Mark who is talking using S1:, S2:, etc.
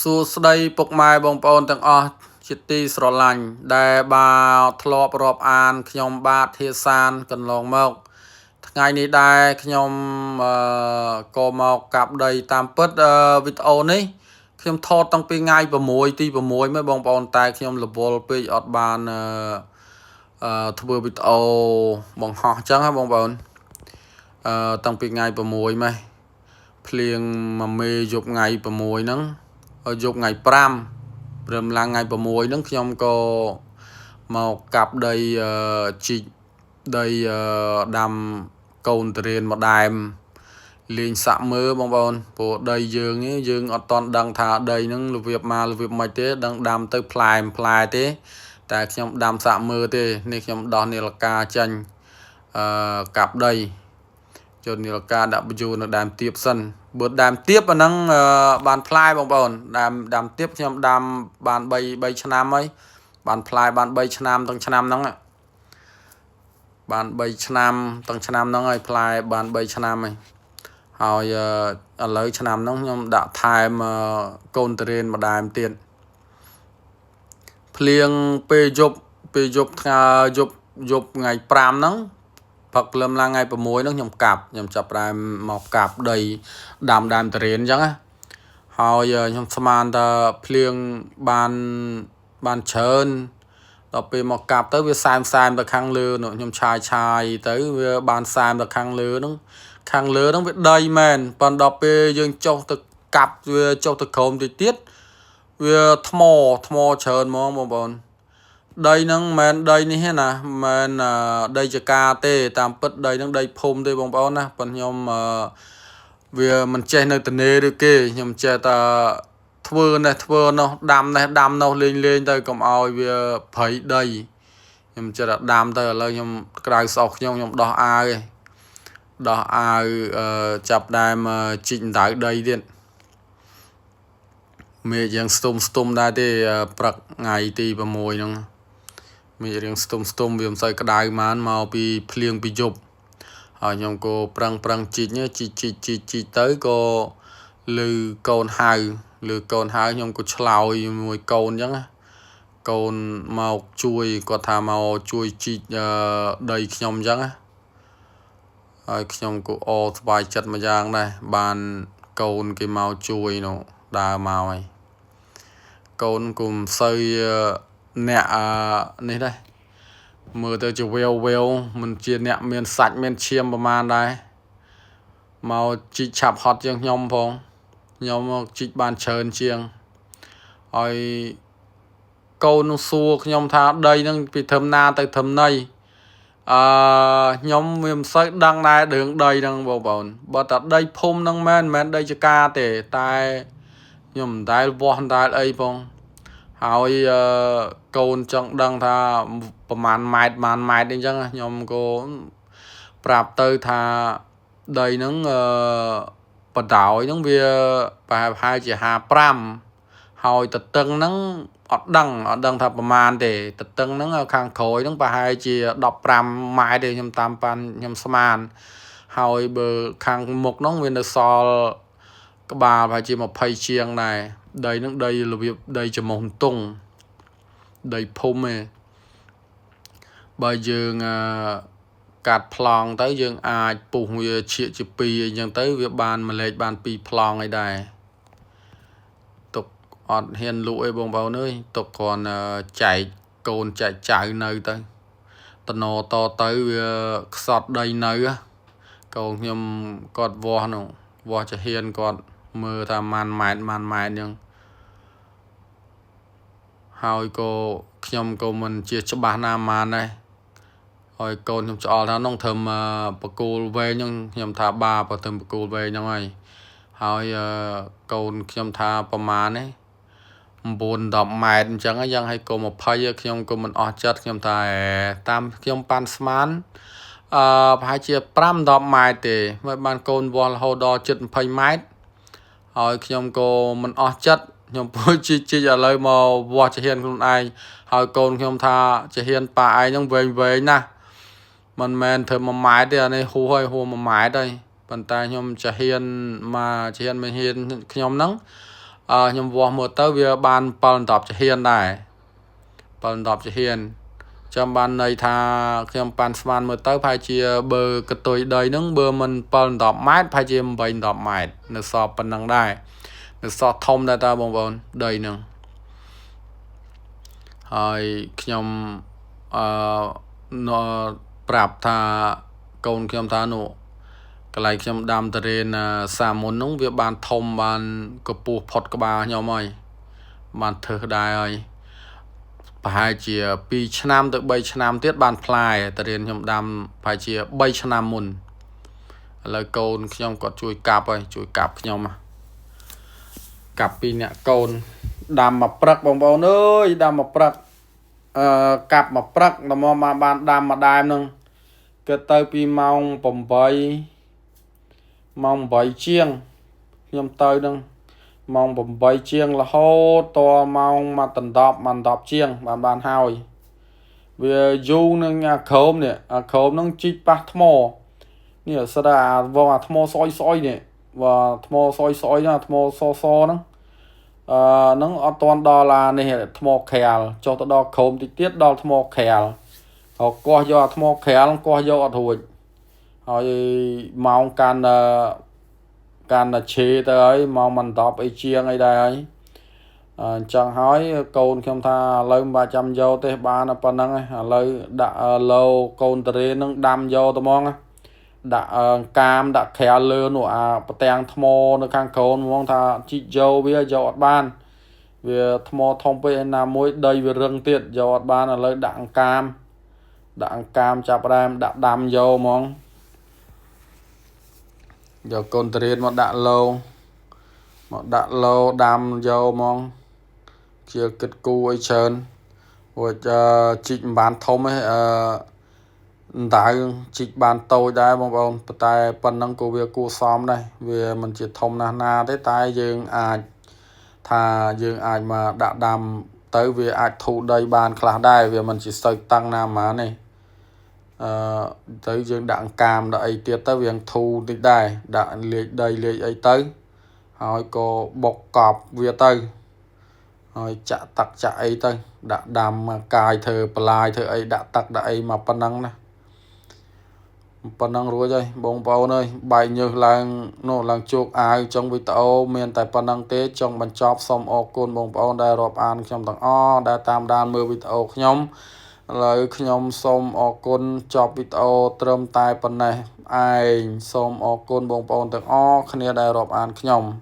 S1: សួស្តីពុកម៉ែបងប្អូនទាំងអស់ជាទីស្រឡាញ់ដែលបាទធ្លាប់រាប់អានខ្ញុំបាទធាសានកន្លងមកថ្ងៃនេះដែរខ្ញុំក៏មកកាប់ដីតាមពិតវីដេអូនេះខ្ញុំថតតាំងពីថ្ងៃ6ទី6មកបងប្អូនតែខ្ញុំរវល់ពេកអត់បានធ្វើវីដេអូបង្ហោះអញ្ចឹងណាបងប្អូនតាំងពីថ្ងៃ6មកភ្លៀងមួយមេយប់ថ្ងៃ6ហ្នឹងយប់ថ្ងៃ5ព្រមឡើងថ្ងៃ6ហ្នឹងខ្ញុំក៏មកកាប់ដីជីកដីដាំកូនទុរេនមួយដើមលេងសាក់មើលបងប្អូនព្រោះដីយើងនេះយើងអត់តន់ដឹងថាដីហ្នឹងរបៀបមករបៀបមិនទេដឹងដាំទៅផ្លែផ្លែទេតែខ្ញុំដាំសាក់មើលទេនេះខ្ញុំដោះនីលកាចេញកាប់ដីចូលនីលកាដាក់បញ្យូរនៅដើមទៀបសិនបើដើមទៀបអាហ្នឹងបានផ្លែបងប្អូនដើមទៀបខ្ញុំដាំបាន3ឆ្នាំហើយបានផ្លែបាន3ឆ្នាំទាំងឆ្នាំហ្នឹងបាន3ឆ្នាំទាំងឆ្នាំហ្នឹងហើយផ្លែបាន3ឆ្នាំហើយហើយឥឡូវឆ្នាំហ្នឹងខ្ញុំដាក់ថែមកូនទុរេនមួយដើមទៀតភ្លៀងពេលយប់ពេលយប់ថ្ងៃយប់យប់ថ្ងៃ5ហ្នឹងផឹកព្រលឹមឡើងថ្ងៃ6ហ្នឹងខ្ញុំកាប់ខ្ញុំចាប់ផ្ដើមមកកាប់ដីដាំដើមទុរេនអញ្ចឹងណាហើយខ្ញុំស្មានថាភ្លៀងបានច្រើនដល់ពេលមកកាប់ទៅវាសែមសែមទៅខាងលើនោះខ្ញុំឆាយឆាយទៅវាបានសែមទៅខាងលើហ្នឹងខាងលើហ្នឹងវាដីមែនប៉ុន្តែដល់ពេលយើងចុះទៅកាប់វាចុះទៅក្រោមតិចទៀតវាថ្មថ្មច្រើនហ្មងបងប្អូនដីហ្នឹងមិនមែនដីនេះទេណាមិនមែនដីចកាទេតាមពិតដីហ្នឹងដីភូមិទេបងប្អូនណាប៉ុន្តែខ្ញុំវាមិនចេះនៅតនេឬគេខ្ញុំចេះតែធ្វើនេះធ្វើនោះដាំនេះដាំនោះលេងលេងទៅកុំឲ្យវាប្រៃដីខ្ញុំចេះតែដាំទៅឥឡូវខ្ញុំក្រៅស្អុះខ្ញុំខ្ញុំដោះអាវឯងដោះអាវចាប់ដើមជីកដៅដីទៀតមេឃយ៉ាងស្ទុំស្ទុំដែរទេព្រឹកថ្ងៃទី6ហ្នឹងមេឃរៀងស្ទុំស្ទុំវាមិនសូវក្តៅហ្មងមកពីភ្លៀងពីយប់ហើយខ្ញុំក៏ប្រឹងប្រឹងជីកជីកជីកជីកជីកទៅក៏ឮកូនហៅឮកូនហៅខ្ញុំក៏ឆ្លើយមួយកូនអញ្ចឹងណាកូនមកជួយគាត់ថាមកជួយជីកដីខ្ញុំអញ្ចឹងណាហើយខ្ញុំក៏អស្បាយចិត្តមួយយ៉ាងដែរបានកូនគេមកជួយនោះដើរមកហើយកូនក៏មិនសូវអ្នកនេះដែរមើលទៅជាវេវវេវមិនជាអ្នកមានសាច់មានឈាមប្រមាណដែរមកជីកឆាប់ហត់ជាងខ្ញុំផងខ្ញុំមកជីកបានច្រើនជាងហើយកូននឹងសួរខ្ញុំថាដីនឹងពីធំណាទៅធំណីខ្ញុំវាមិនសូវដឹងដែររឿងដីហ្នឹងបងប្អូនបើតែដីភូមិហ្នឹងមែនមិនមែនដីចកាទេតែខ្ញុំមិនដែលវាស់មិនដែលអីផងហើយកូនចង់ដឹងថាប្រហែលម៉ែត្រប្រហែលម៉ែត្រអីចឹងខ្ញុំក៏ប្រាប់ទៅថាដីហ្នឹងបដោយហ្នឹងវាប្រហែលជា55ហើយតតឹងហ្នឹងអត់ដឹងថាប្រមាណទេតតឹងហ្នឹងខាងក្រោយហ្នឹងប្រហែលជា15ម៉ែត្រទេខ្ញុំតាមប៉ាន់ខ្ញុំស្មានហើយបើខាងមុខហ្នឹងវានៅសល់ក្បាលប្រហែលជា20ជាងដែរដីហ្នឹងដីរបៀបដីចំមុះតុងដីភូមិឯងបើយើងកាត់ប្លង់ទៅយើងអាចពុះវាឈៀកជា2អីចឹងទៅវាបានម្លេចបាន2ប្លង់អីដែរទុកអត់ហ៊ានលក់អីបងប្អូនអើយទុកគ្រាន់ចែកកូនចែកចៅនៅទៅតំណតទៅវាខ្សត់ដីនៅកូនខ្ញុំគាត់វាស់នោះវាស់ចាហ៊ានគាត់មើលថាម៉ានម៉ែត្រម៉ានម៉ែត្រចឹងហើយក៏ខ្ញុំក៏មិនជាច្បាស់ណាម៉ានដែរហើយកូនខ្ញុំឆ្អល់ថានោះធ្វើបកគោលវែងហ្នឹងខ្ញុំថាបាបើធ្វើបកគោលវែងហ្នឹងហើយហើយកូនខ្ញុំថាប្រមាណនេះ9 10ម៉ែត្រអញ្ចឹងយ៉ាងហើយកូន20ខ្ញុំក៏មិនអស់ចិត្តខ្ញុំថាតាមខ្ញុំប៉ាន់ស្មានប្រហែលជា5 10ម៉ែត្រទេមិនបានកូនវាស់រហូតដល់ជិត20ម៉ែត្រហើយខ្ញុំក៏មិនអស់ចិត្តខ្ញុំពុជជីកជីកឥឡូវមកវាស់ចាហ៊ានខ្លួនឯងហើយកូនខ្ញុំថាចាហ៊ានប៉ាឯងហ្នឹងវែងវែងណាស់មិនមែនធ្វើ1ម៉ែត្រទេអានេះហួសហើយហួស1ម៉ែត្រហើយប៉ុន្តែខ្ញុំចាហ៊ានមកចាហ៊ានមិនហ៊ានខ្ញុំហ្នឹង ខ្ញុំវាស់មើលទៅវាបាន7 10ជាហ៊ានដែរ7 10ជាហ៊ានចាំបានន័យថាខ្ញុំប៉ាន់ស្មានមើលទៅប្រហែលជាបើកតុយដីហ្នឹងបើមិន7 10ម៉ែត្រប្រហែលជា8 10ម៉ែត្រនៅសល់ប៉ុណ្ណឹងដែរនៅសល់ធំដែរតើបងប្អូនដីហ្នឹងហើយខ្ញុំអឺប្រាប់ថាកូនខ្ញុំថានោះកន្លែងខ្ញុំដាំតរេនសាមុនហ្នឹងវាបានធំបានកម្ពស់ផុតក្បាលខ្ញុំហើយបានធ្វើដែរហើយប្រហែលជា2ឆ្នាំទៅ3ឆ្នាំទៀតបានផ្លែតរៀនខ្ញុំដាំប្រហែលជា3ឆ្នាំមុនឥឡូវកូនខ្ញុំគាត់ជួយកាប់ហើយជួយកាប់ខ្ញុំកាប់ពីអ្នកកូនដាំមកព្រឹកបងប្អូនអើយដាំមកព្រឹកកាប់មកព្រឹកដល់មកបានដាំមកដើមហ្នឹងគិតទៅពីម៉ោង8ម៉ោង8ជាងខ្ញុំទៅហ្នឹងម៉ោង8ជាងរហូតតម៉ោង1ដណ្ដប់1ដប់ជាងបានហើយវាយូរនឹងអាក្រោមនេះអាក្រោមហ្នឹងជីកប៉ះថ្មនេះស្ដាអាវងអាថ្មស្អុយស្អុយនេះបើថ្មស្អុយស្អុយហ្នឹងអាថ្មសសហ្នឹងហ្នឹងអត់ទាន់ដល់អានេះថ្មក្រាលចុះទៅដល់ក្រោមតិចទៀតដល់ថ្មក្រាលហើយកោះយកអាថ្មក្រាលកោះយកអត់រួចហើយម៉ោងកាន់ឆេទៅហើយម៉ោងមិន10អីជាងអីដែរហើយអញ្ចឹងហើយកូនខ្ញុំថាឥឡូវមិនបាច់ចាំយកទេបានតែប៉ុណ្្នឹងឯងឥឡូវដាក់ឡូកូនតរេនឹងដាំយកទៅហ្មងដាក់កាមដាក់ក្រាលលើនោះអាប្រទាំងថ្មនៅខាងក្រោមហ្មងថាជីកយកវាយកអត់បានវាថ្មធំពេកឯណាមួយដីវារឹងទៀតយកអត់បានឥឡូវដាក់កាមដាក់កាមចាប់រ៉ែមដាក់ដាំយកហ្មងយកកូនតរៀនមកដាក់ឡូមកដាក់ឡូដាំយកហ្មងជាគិតគូអីច្រើនព្រោះជីកមិនបានធំទេអឺដៅជីកបានតូចដែរបងប្អូនប៉ុន្តែប៉ុណ្ណឹងក៏វាគួរសមដែរវាមិនជាធំណាស់ណាទេតែយើងអាចថាយើងអាចមកដាក់ដាំទៅវាអាចធូរដីបានខ្លះដែរវាមិនជាសូវតឹងណាហ្មងនេះទៅយើងដាក់កាមដាក់អីទៀតទៅវាធូរតិចដែរដាក់លាយដីលាយអីទៅហើយក៏បុកកប់វាទៅហើយចាក់ទឹកចាក់អីទៅដាក់ដាំកាយធ្វើបន្លាយធ្វើអីដាក់ទឹកដាក់អីមកប៉ុណ្ណឹងណាប៉ុណ្ណឹងរួចហើយបងប្អូនអើយបែកញើសឡើងនោះឡើងជោគអាវចុងវីដេអូមានតែប៉ុណ្ណឹងទេចុងបញ្ចប់សូមអរគុណបងប្អូនដែលរាប់អានខ្ញុំទាំងអស់ដែលតាមដានមើលវីដេអូខ្ញុំឥឡូវខ្ញុំសូមអរគុណចប់វីដេអូត្រឹមតែប៉ុណ្ណេះឯងសូមអរគុណបងប្អូនទាំងអស់គ្នាដែលរាប់អានខ្ញុំ។